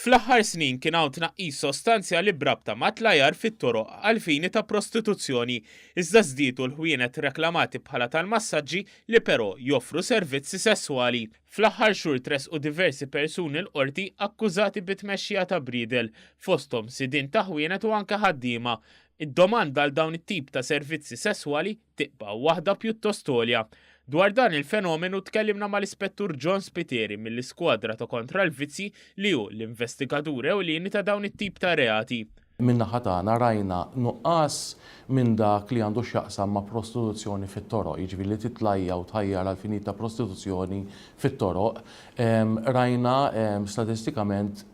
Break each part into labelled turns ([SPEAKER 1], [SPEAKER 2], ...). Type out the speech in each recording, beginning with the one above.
[SPEAKER 1] Fl-aħħar snin kien hawn tnaqqis sostanzjali b'rabta ma' tlajjar fit-toroq għal fini ta' prostituzzjoni, iżda żdiedu l-ħwienet reklamati bħala tal-massaġġi li però joffru servizzi sesswali. Fl-aħħar xhur tressqu diversi persuni l-Qorti akkużati bi tmexxija ta' bridel, fosthom sidien ta' ħwienet u anke ħaddiema. Id-domanda għal dawn it-tip ta' servizzi sesswali tibqa' waħda pjuttost għolja. Dwar dan il-fenomenu tkellimna mal-Ispettur John Spiteri mill-Iskwadra ta' Kontra l-Vizzji li hu l-investigatur ewlieni ta' dawn it-tip ta' reati.
[SPEAKER 2] Min-naħa tagħna rajna nuqqas minn dak li għandu x'jaqsam ma' prostituzzjoni fit-toroq, jiġifieri li titlajja u tħajjar għal finijiet ta' prostituzzjoni fit-toroq. Rajna statistikament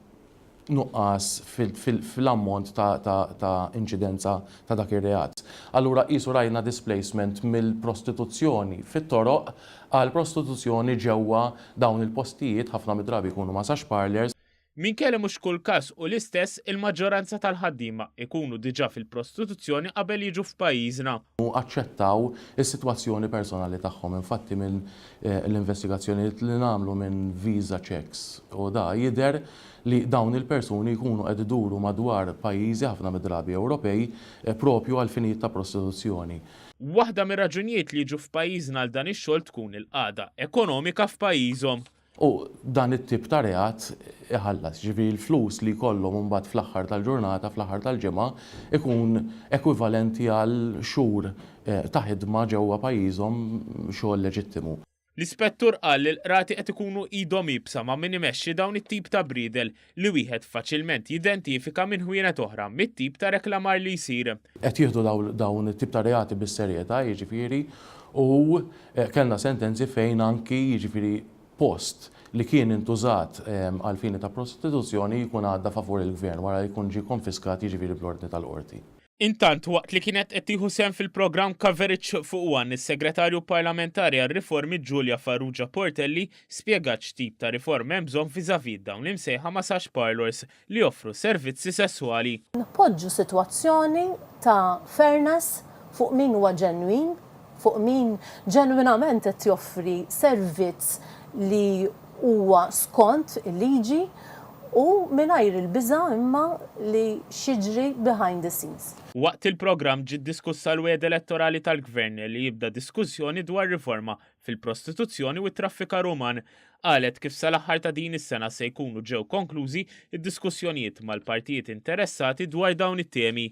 [SPEAKER 2] nuqqas fil-ammont ta' inċidenza ta' dak ir-reat. Allura qisu rajna displacement mill-prostituzzjoni fit-toroq għal prostituzzjoni ġewwa dawn il-postijiet, ħafna mid-drabi jkunu massage parlours.
[SPEAKER 1] Minkejja li mhux kull każ hu l-istess, il-maġġoranza tal-ħaddiema jkunu diġà fil-prostituzzjoni qabel jiġu f'pajjiżna.
[SPEAKER 2] Aċċettaw is-sitwazzjoni personali tagħhom. Infatti minn l-investigazzjonijiet li nagħmlu minn visa checks u da jidher li dawn il-persuni jkunu qed iduru madwar pajjiżi, ħafna mid-drabi Ewropej, propju għal finijiet ta' prostituzzjoni.
[SPEAKER 1] Waħda mir-raġunijiet li jiġu f'pajjiżna għal dan ix-xogħol tkun il-qagħda ekonomika f'pajjiżhom.
[SPEAKER 2] U dan it-tip ta' reat iħallas, jiġifieri l-flus li jkollhom imbagħad fl-aħħar tal-ġurnata, fl-aħħar tal-ġimgħa, ikun ekwivalenti għal xhur ta' ħidma ġewwa pajjiżhom, xogħol leġittimu.
[SPEAKER 1] L-Ispettur qal li l-Qrati qed ikunu idhom iebsa ma' min imexxi dawn it-tip ta' briedel li wieħed faċilment jidentifika minn ħwienet oħra mit-tip ta' reklamar li jsir.
[SPEAKER 2] Qed jieħdu dawn it-tip ta' reati bis-serjetà, jiġifieri, u kellna sentenzi fejn anki, jiġifieri, post li kien intużat għall-fini ta' prostituzzjoni jkun għadda favur il-Gvern wara li jkun ġie konfiskat, jiġifieri bl-ordni tal-Qorti.
[SPEAKER 1] Intant, waqt li kienet qed tieħu sehem fil-programm Coverage fuq One, is-Segretarju Parlamentari għar-Riformi Julia Farrugia Portelli spjegat x'tip ta' riforma hemm bżonn vis-à-vis dawn l-imsejħa massage parlours li joffru servizzi sesswali.
[SPEAKER 3] Npoġġu sitwazzjoni ta' fairness fuq min huwa ġenwin, fuq min ġenwinament qed joffri servizz li huwa skont il-liġi u mingħajr il-biża' imma li x'jiġri behind the scenes.
[SPEAKER 1] Waqt il-programm ġiet diskussa l-wegħda elettorali tal-Gvern li jibda diskussjoni dwar riforma fil-prostituzzjoni u t-traffikar uman. Qalet kif sal-aħħar ta' din is-sena se jkunu ġew konklużi d-diskussjonijiet mal-partijiet interessati dwar dawn it-temi.